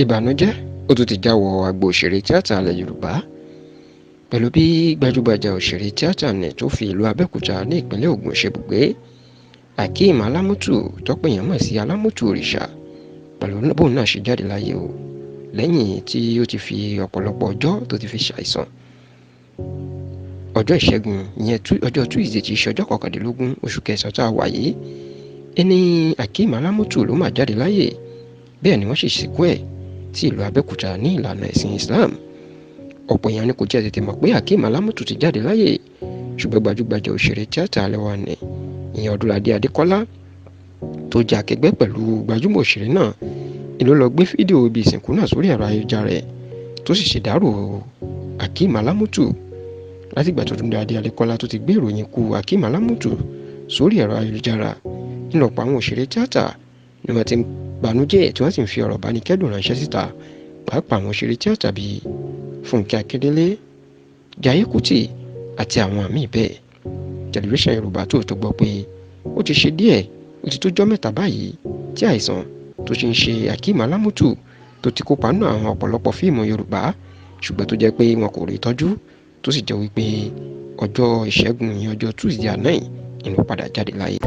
Ìbànújẹ́ ó tún ti já wọ agbo òṣèré tíátà ilẹ̀ Yorùbá pẹ̀lú bí gbajúgbajà òṣèré tíátà ní tó fi ìlú Abẹ́òkúta ní ìpínlẹ̀ Ògùn ṣebùgbé, Akeem Alámùtù, tọ́pọ̀ èèyàn mọ̀ sí Alámùtù Òrìṣà, pẹ̀lú bóun náà ṣe jáde láyé o lẹ́yìn tí ó ti fi ọ̀pọ̀lọpọ̀ ọjọ́ tó ti fi ṣàìsàn. Ọjọ́ Ìṣẹ́gun, ìyẹn ọjọ́ Tuesday tí í ṣe ọjọ́ 19 oṣù kẹsàn-án tá a wà yìí, ẹni Akeem Alámùtù ló máa jáde láyé. Bẹ́ẹ̀ ni wọ́n sì sìnkú ẹ̀ sí ìlú Abẹ́òkúta ní ìlànà ẹ̀sìn Islam. Ọ̀pọ̀ èèyàn ni kò jẹ́ tètè mọ̀ pé Akeem Alámùtù ti jáde láyé, ṣùgbọ́n gbajúgbajà òṣèré tíátà alẹ́ wa ní, ìyẹn Ọdúnládé Adékọ́lá, tó jẹ́ akẹgbẹ́ pẹ̀lú gbajúmọ̀ òṣèré náà, ìlú lọ gbé fídíò ibi ìsìnkú náà sórí ẹ̀rọ ayélujára rẹ̀ tó sì ṣèdárò Akeem Alámùtù. Látìgbà tó Ọdúnládé Adékọ́lá tó ti gbé ìròyìn ikú Akeem Alámùtù sórí ẹ̀rọ ayélujára, ńlọpọ̀ àwọn òṣèré tíátà ni wọ́n ti ń banújẹ́ tí wọ́n sì ń fi ọ̀rọ̀ bánikẹ́dùn ránṣẹ́ síta, pàápàá àwọn òṣèré tíátà bíi Fúnkẹ́ Akíndélé, Jaiye Kútì àti àwọn àmì bẹ́ẹ̀. Tẹlifíṣàn Yorùbá tó gbọ́ pé ó ti ṣe díẹ̀, ó ti tó jọ́ mẹ́ta báyìí tí àìsàn tó ṣe ń ṣe Akeem Alámùtù, tó ti kópa nínú àwọn ọ̀pọ̀lọpọ̀ fíìmù Yorùbá, ṣùgbọ́n tó jẹ́ pé wọn kò rí ìtọ́jú, tó sì jẹ́ wípé ọjọ́ Ìṣẹ́gun, ìyẹn ọjọ́ Tuesday àná yìí, ló padà jáde láyé.